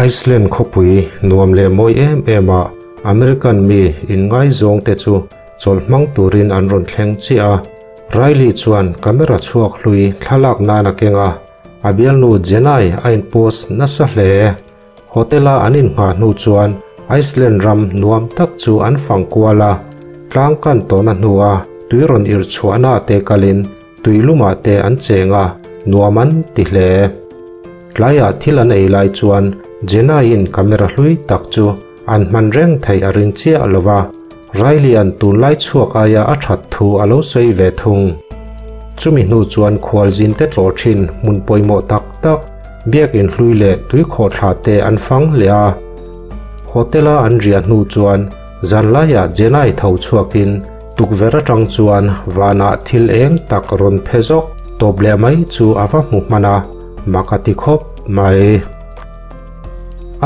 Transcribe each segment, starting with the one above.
Iceland khawpui nuam leh mawi em em ah American mi inngaizawng te chu chawlh hmang turin an rawn thleng chiah a. Riley chuan camera chhuak hlui thlalak nan a keng a, a bialnu Jenai a in post nasa hle. Hotel a an inngah hnu chuan Iceland ram nuam tak chu an fang kual a, tlang kan tawhna hnua tui rawn irh chhuahna te kalin tui lumah te an cheng a, nuam an ti hle. Tlaiah thil an ei lai chuan Jenna-in camera hlui tak chu an hman reng theih a ring chiah lo va, Riley-a'n tunlai chhuak aia a that thu a lo sawi ve thung. Chumi hnu chuan khualzin te tlawh thin hmun pawimawh tak tak, biakin hlui leh tuikhawhthla te an fang leh a. Hotel-a an riah hnu chuan zanlaiah Jenna-i tho chhuakin Tukverh atang chuan vanah thil eng tak rawn phe zawk tawp leh mai chu a va hmu hman a, mak a ti khawp mai.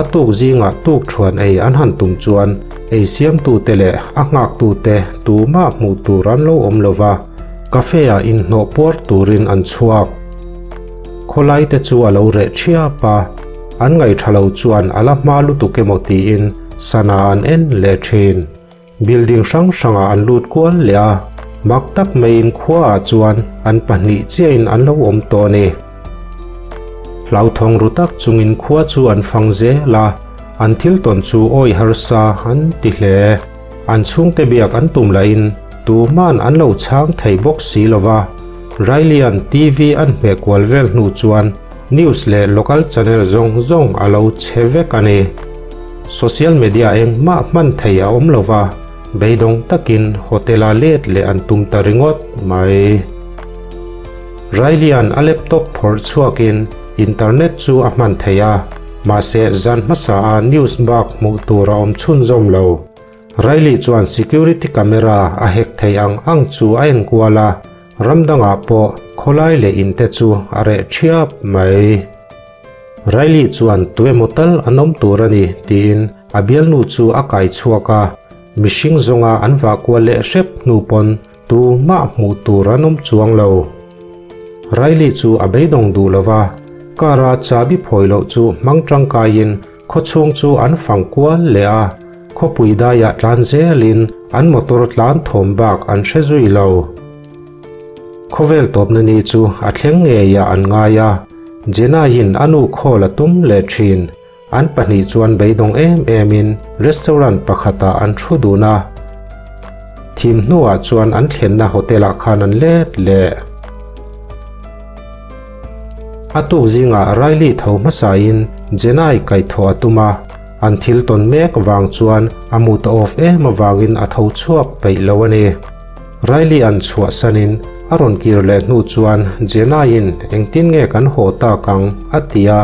A tuk zingah tuk thuan ei an han tum chuan ei siamtute leh a nghaktute tumah hmuh tur an lo awm lo va, cafe ah inhnawh puar turin an chhuak. Khawlaite chu a lo reh thiap a, an ngaihṭha lo chuan a la hma lutuk emaw tiin sana an en leh ṭhin. Building hrang hrangah an lut kual leh a, mak tak maiin khuaah chuan an pahnih chiahin an lo awm tawh a ni. Hlauthawng ru tak chungin khua chu an fang zel a, an thil tawn chu awi harsa an ti hle. An chhungte biak an tum lahin tuman an lo chhang thei bawk si lo va. Riley-a'n TV an hmeh kual vel hnu chuan news leh local channel zawng zawng a lo che vek a ni. Social media engmah hman thei a awm lova, beidawng takin hotel-a let leh an tum ta ringawt mai. Riley-a'n a laptop phawrh chhuakin internet chu a hman thei a, mahse zan hmasa a news bak hmuh tur a awm chhunzawm lo. Riley chuan security camera a hack thei ang ang chu a enkual a, ram dangah pawh khawlai leh in te chu a reh thiap mai. Riley chuan tuemaw tal an awm tur a ni tiin a bialnu chu a kai chhuak a, mihring zawnga an vah kual leh hrep hnu pawn tumah hmuh tur an awm chuang lo. Riley chu a beidawng duh lo va, car a chahbi phawi loh chu hmang tangkaiin khawchhung chu an fang kual leh a, khawpui daiah tlan zelin an motor tlan thawm bak an hre zui lo. Khawvel tawpna ni chu a thleng ngeiah an ngai a, Jenna-in a nu call a tum leh thin. An pahnih chuan beidawng em emin restaurant pakhatah an thu dun a. Thim hnuah chuan an thlenna hotel-ah khan an let leh. A tuk zingah Riley tho hmasain Jenna-i kaihthawh a tum a, an thil tawn mek vang chuan a mut a off em avangin a tho chhuak peih lo a ni. Riley an chhuahsanin a rawn kir leh hnu chuan Jenna-in engtin nge kan haw tak ang a ti a,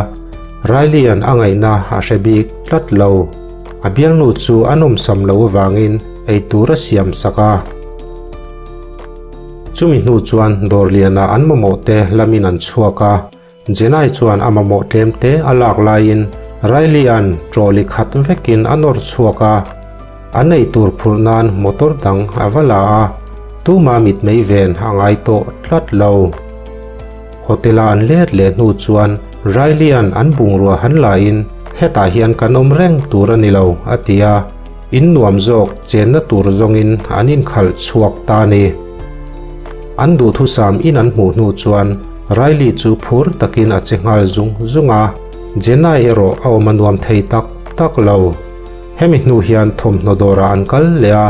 Riley-a'n a ngaihna a hre bik tlat lo. A bialnu chu a nawmsam lo avangin eitur a siam sak a. Chumi hnu chuan dawr lianah an mamawh te lamin an chhuak a, Jenai chuan a mamawh tlem te a lak laiin Riley-a'n trolley khat vekin a nawr chhuak a, an eitur phurh nan motor dang a va la a, tuma mitmei ven a ngai tawh tlat lo. Hotel-a an let leh hnu chuan Riley-a'n an bungrua han lain hetah hian kan awm reng tur a ni lo a ti a, in nuam zawk chenna tur zawngin an inkhalh chhuak ta a ni. An duhthusam in an hmuh hnu chuan Riley chu phur takin a che nghal zung zung a, Jenna erawh a awm a nuam thei tak tak lo. Hemi hnu hian thawmhnaw dawrah an kal leh a,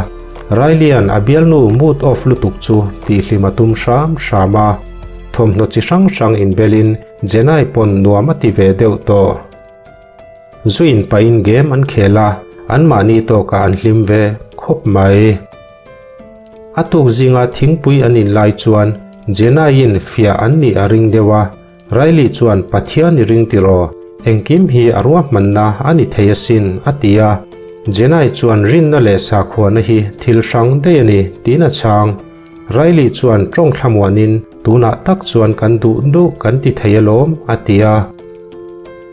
Riley-a'n a bialnu mood off lutuk chu tihhlim a tum hram hram a, thawmhnaw chi hrang hrang inbelin Jenna-i pawn nuam a ti ve deuh tawh. Zu in pahin game an khel a, anmahni tawkah an hlim ve khawp mai. A tuk zinga thingpui an in lai chuan Jenna-in fiah an nih a ring deuh a, Riley chuan Pathian i ring tiraw, engkim hi a ruahmanna a ni thei asin a ti a. Jenna-i chuan rinna leh sakhuana hi thil hrang daih a ni tiin a chhang. Riley chuan tawng thlamuanin tunah tak chuan kan duh duh kan ti thei alawm a ti a.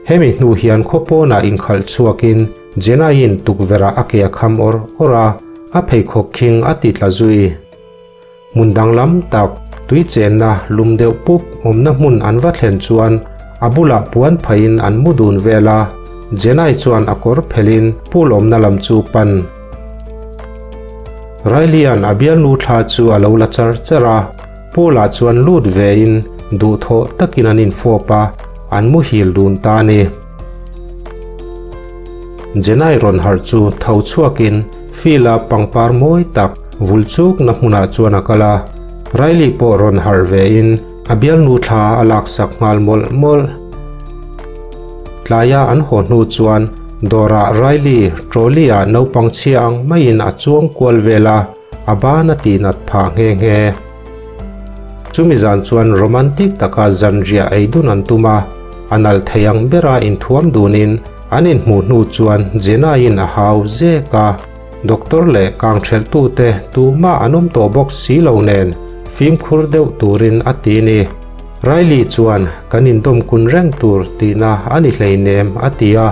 Hemi hnu hian khaw pawnah inkhalh chhuakin Jenna-in tukverhah a ke a kham awr awr a. A pheikhawk khing a ti tla zui. Hmun danglam tak, tui chenna lum deuh pup awmna hmun an va thlen chuan a bulah puan phaiin an mu dun vel a. Jenai chuan a kawr phelhin pool awmna lam chu pan. Riley-a'n a bialnu thla chu a lo la char char a, pool ah chuan lut vein duhthawh takin an infawp a, an muhil dun ta a ni. Jenai rawn harh chu tho chhuakin field-a pangpar mawi tak vul chukna hmunah chuan a kal a, Riley pawh rawn harh vein a bialnu thla a laksak nghal mawlh mawlh. Tlaia an haw hnu chuan dawrah Riley trolley-ah naupang chhia ang maiin a chuang kual vel a, a ban a tihnat phah nghe nghe. Chumi zan chuan romantic taka zanriah ei dun an tum a, a nalh thei ang bera inthuam dunin an inhmuh hnu chuan Jenna-in a hau zek a, doctor leh kangthelhtute tumah an awm tawh bawk si lo nen fimkhur deuh turin a ti ni. Riley chuan kan indawm kun reng tur tihna a ni hleinem a ti a,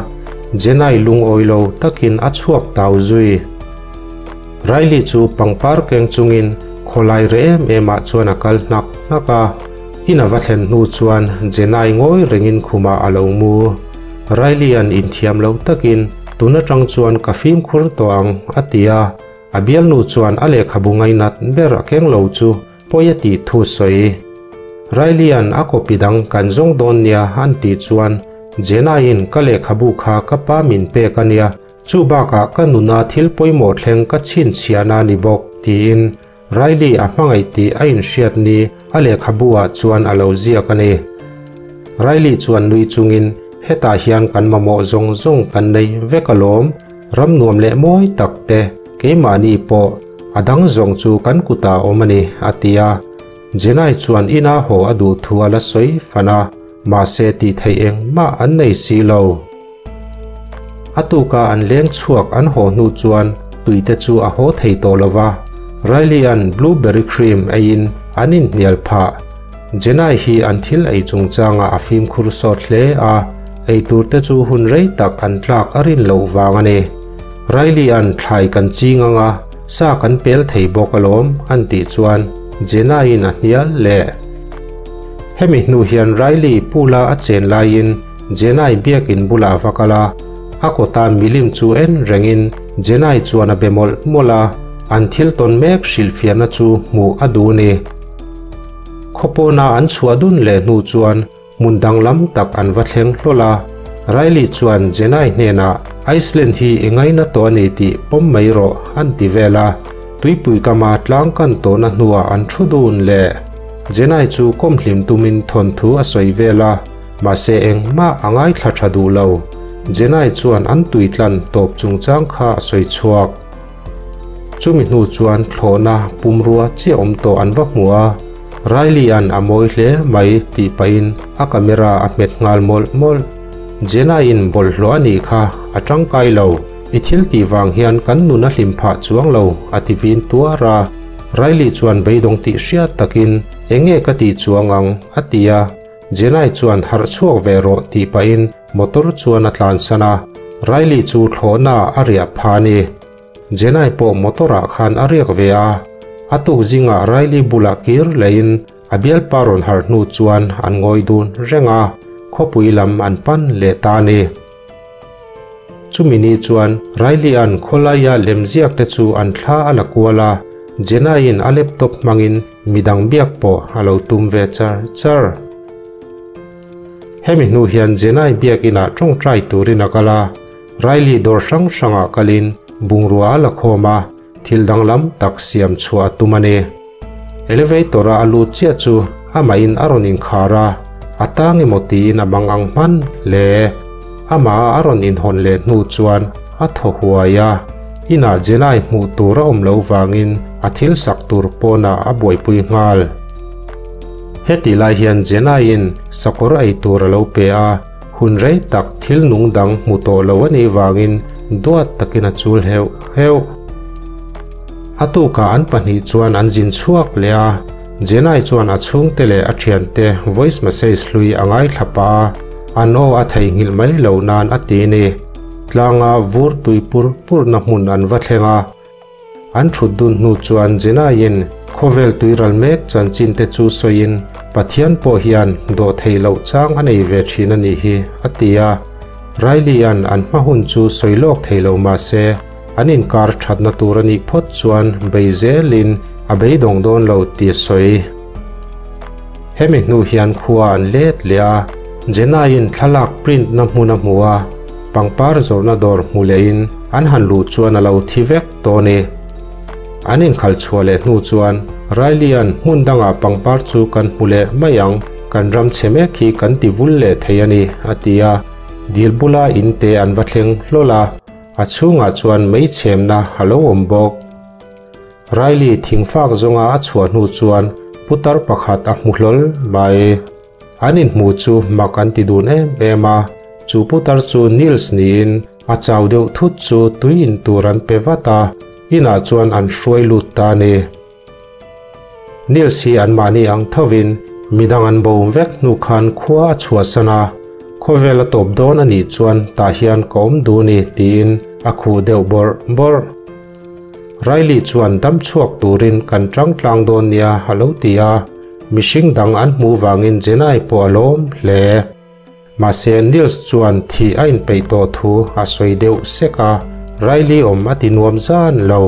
Jenna-i lungawi lo takin a chhuak tau zui. Riley chu pangpar keng chungin khawlai reh em em ah chuan a kal hnak hnak a, in a va thlen hnu chuan Jenai ngawi rengin khumah a lo mu. Riley-a'n inthiam lo takin tun atang chuan ka fimkhur tawh ang a ti a, a bialnu chuan a lehkhabu ngainat ber a keng lo chu pawi a tih thu sawi. Riley-a'n a copy dang kan zawng dawn nia an tih chuan Jenai-in ka lehkhabu kha ka pa min pek a nia, Chu bakah ka nuna thil pawimawh thleng ka chhinchhiahna a ni bawk, tiin Riley a hmangaih tih a inhriat ni a lehkhabu ah chuan a lo ziak a ni. Riley chuan nui chungin, Hetah hian kan mamawh zawng zawng kan nei vek alawm, ram nuam leh mawi tak te, keimahni pawh a dang zawng chu kan kutah a awm a ni, a ti a. Jenai chuan ina haw a duh thu a la sawi fan a, mahse tih theih engmah an nei si lo. A tuka an leng chhuak an haw hnu chuan tui te chu a haw thei tawh lo va, Riley-a'n blueberry cream eiin an inhnial phah. Jenai hi an thil ei chungchangah a fimkhur sawt hle a, ei tur te chu hun rei tak an tlak a rin loh vang a ni. Riley-a'n thlai kan ching ang a, sa kan pel thei bawk alawm an tih chuan Jenai-in a hnial leh. Hemi hnu hian Riley pool-a a chen laiin Jenai biakin bulah a va kal a, a kawta milim chu en rengin Jenai chuan a be mawlh mawlh a, an thil tawn mek hrilhfiahna chu hmuh a duh ni. Khawpawna an chhuah dun leh hnu chuan hmun danglam tak an va thleng hlawl a, Riley chuan Jenai hnenah Iceland hi i ngaina tawh a ni tih pawm mai rawh an ti vel a, tuipui kama tlang kan tawhna hnuah an thu dun leh. Jenai chu kawmhlim tumin thawnthu a sawi vel a. Mahse engmah a ngaithla tha duh lo. Jenai chuan an tui tlan tawp chungchang kha a sawi chhuak. Chumi hnu chuan thlawhna pumrua chiah awm tawh an va hmu a, Riley-a'n a mawi hle mai tih pahin a camera a hmet nghal mawlh mawlh. Jenai-in bawlhhlawh a nih kha a tangkai lo, i thil tih vang hian kan nun a hlim phah chuang lo a ti vin tuar a. Riley chuan beidawng tih hriat takin enge ka tih chuang ang a ti a. Jenai chuan harh chhuak ve rawh tih pahin motor chuan a tlansan a, Riley chu thlawhna a riah pha a ni. Jenai pawh motor ah khan a riak ve a, a tuk zingah Riley bulah kir lehin a bialpa rawn harh hnu chuan an ngawi dun reng a, khawpui lam an pan leh ta a ni. Chumi ni chuan Riley-a'n khawlaia lemziak te chu an thla a la kual a, Jenai-in a laptop hmangin Midang biak pawh a lo tum ve char char. Hemi hnu hian Jenai biakinah tawngtai turin a kal a, Riley dawr hrang hrangah kalin bungrua a la khawm a, thil danglam tak siam chhuah a tum a ni. Elevator-a a lut chiah chu amahin a rawn inkhar a, a tang emaw tiin a mang ang hman hle. Amah a rawn inhawn leh hnu chuan a thaw huai a, inah Jenai hmuh tur a awm loh vangin a thil sak tur pawnah a buaipui nghal. Heti lai hian Jenaiin sakawr ei tur a lo pe a, hun rei tak thil nung dang hmu tawh lo a nih vangin duat takin a chul heuh heuh. A tukah an pahnih chuan an zin chhuak leh a, Jenai chuan a chhungte leh a thiante voice message hlui a ngaithla pah a, an aw a theihnghilh mai lo nan a ti ni. Tlanga vur tui pur purna hmun an va thleng a, an thut dun hnu chuan Jenaiin khawvel tuiral mek chanchin te chu sawiin Pathian pawh hian dawh theih loh chang a nei ve thin a nih hi a ti a. Riley-a'n an hma hun chu sawi lawk thei lo mah se, an inkar thatna tur a nih phawt chuan bei zelin a beidawng dawn lo tih a sawi. Hemi hnu hian khua an let leh a, Jenna-in thlalak print na hmun a hmu a, pangpar zawrhna dawr hmu lehin an han luh chuan a lo thi vek tawh a ni. An inkhalh chhuah leh hnu chuan Riley-a'n hmun dangah pangpar chu kan hmu leh mai ang, kan ram chhe mek hi kan ti vul leh thei a ni, a ti a. Dil bula in te an va thleng hlawl a, a chhungah chuan mei chhemna a lo awm bawk. Riley thingfak zawnga a chhuah hnu chuan putar pakhat a hmu hlawl mai. An inhmu chu mak an ti dun em em a, chu putar chu Nils niin a chau deuh thut chu tui in tur an pe vat a, inah chuan an hruai lut ta a ni. Nils hi anmahni ang thovin midang an bo vek hnu khan khua a chhuahsan a, khawvel a tawp dawn a nih chuan tah hian ka awm duh ni tiin a khuh deuh bawrh bawrh. Riley chuan dam chhuak turin kan tang tlang dawn nia a lo ti a, mihring dang an hmuh vangin Jenai pawh a lawm hle. Mahse Nils chuan thih a inpeih tawh thu a sawi deuh sek a, Riley awm a ti nuam zan lo.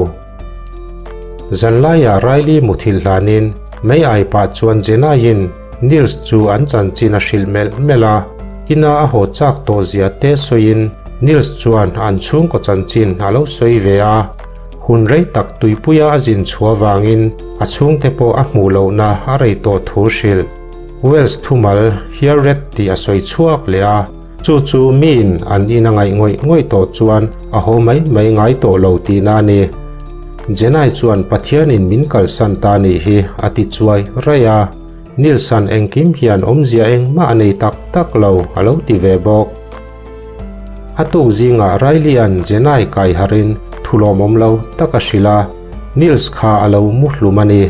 Zanlaiah Riley muthilh hlanin mei ai pah chuan Jenai-in Nils chu an chanchin a hrilh melh melh a, ina a haw chak tawh zia te sawiin Nils chuan an chhungkaw chanchin a lo sawi ve a, hun rei tak tuipuia a zin chhuah vangin a chhungte pawh a hmuh lohna a rei tawh thu hrilh. Welsh thumal Hearret tih a sawi chhuak leh a, chu chu miin an in a ngaih ngawih ngawih tawh chuan a haw mai mai ngai tawh lo tihna a ni. Jenai chuan Pathianin min kalsan ta nih hi a ti chuai raih a, Nilsan engkim hian awmzia engmah a nei tak tak lo a lo ti ve bawk. A tuk zingah Riley-a'n Jenai kai harhin thulawmawm lo tak a hrilh a, Nils kha a lo mu hlum a ni.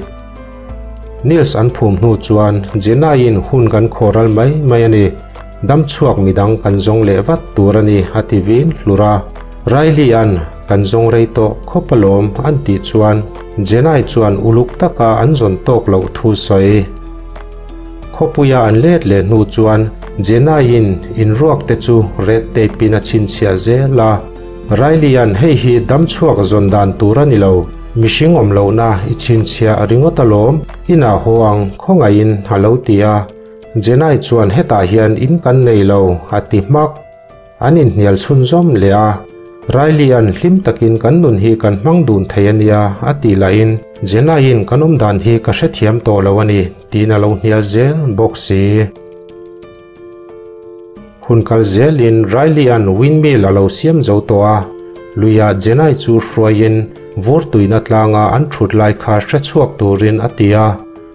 Nils an phum hnu chuan Jenai-in hun kan khawhral mai mai a ni, dam chhuak midang kan zawng leh vat tur a ni a ti vin hlur a. Riley-a'n kan zawng rei tawh khawp alawm an tih chuan Jenai chuan uluk taka an zawn tawk loh thu sawi. Khawpuia an let leh hnu chuan Jenai-in inruak te chu red tape-in a chhinchhiah zel a. Riley-a'n hei hi dam chhuak zawn dan tur a ni lo, mihring awm lohna i chhinchhiah ringawt alawm, inah haw ang khawngaihin a lo ti a. Jenai chuan hetah hian in kan nei lo a ti hmak. An inhnial chhunzawm leh a, Riley-a'n hlim takin kan nun hi kan hmang dun thei a nia a tih lahin Jenna-in kan awm dan hi ka hrethiam tawh lo a ni tiin a lo hnial zel bawk si. Hun kal zelin Riley-a'n windmill a lo siam zo tawh a, luiah Jenna-i chu hruaiin vur tuina tlanga an thut lai kha hrechhuak turin a ti a,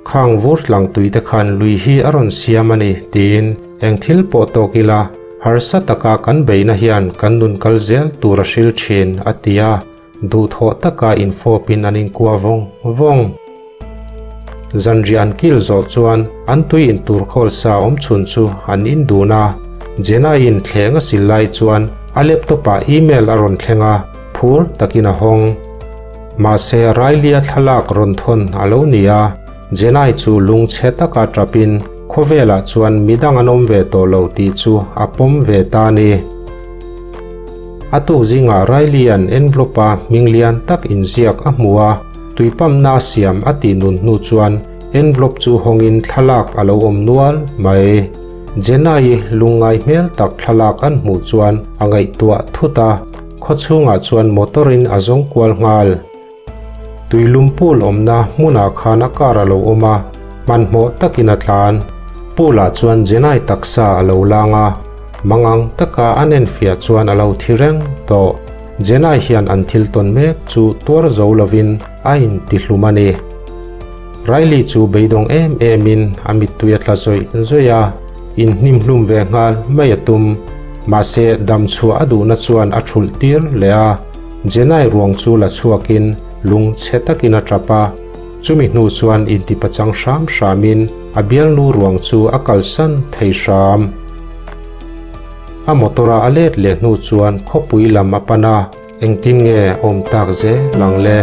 Khang vur tlang tuite khan lui hi a rawn siam a ni tiin eng thil pawh tawk ila harsa taka kan beihna hian kan nun kal zel tur a hril thin a ti a, duhthawh taka infawpin an inkuah vawng vawng. Zanriah an kil zawh chuan an tui intur khawl sa awm chhun chu an in dun a, Jenna-in thleng a sil lai chuan a laptop-ah email a rawn thleng a, phur takin a hawng. Mahse Riley-a thlalak rawn thawn a lo ni a, Jenai chu lungchhe taka tapin khawvelah chuan midang an awm ve tawh lo tih chu a pawm ve ta a ni. A tuk zingah Riley-a'n envelope-a hming lian tak inziak a hmu a, tuipampna a siam a tih nun hnu chuan envelope chu hawngin thlalak a lo awm nual mai. Jenai-i lungngai hmel tak thlalak an hmuh chuan a ngaihtuah thut a. Khaw chhungah chuan motor in a zawng kual nghal. Tuilum pool awmna hmunah khan a car a lo awm a, hmanhmawh takin a tlan. Pool ah chuan Jenai taksa a lo lang a, mangang taka an enfiah chuan a lo thi reng tawh. Jenai hian an thil tawn mek chu tuar zo lovin a intihlum a ni. Riley chu beidawng em em in a mittui a tla zawih zawih a, inhnimhlum ve nghal mai a tum. Mahse dam chhuah a duhna chuan a thulh tir leh a, Jenai ruang chu la chhuakin lung chhe takin a tap a. Chumi hnu chuan intipachang hram hramin a bialnu ruang chu a kalsan thei hram. A motor a a let leh hnu chuan khawpui lam a pan a, engtin nge awm tak zel ang le?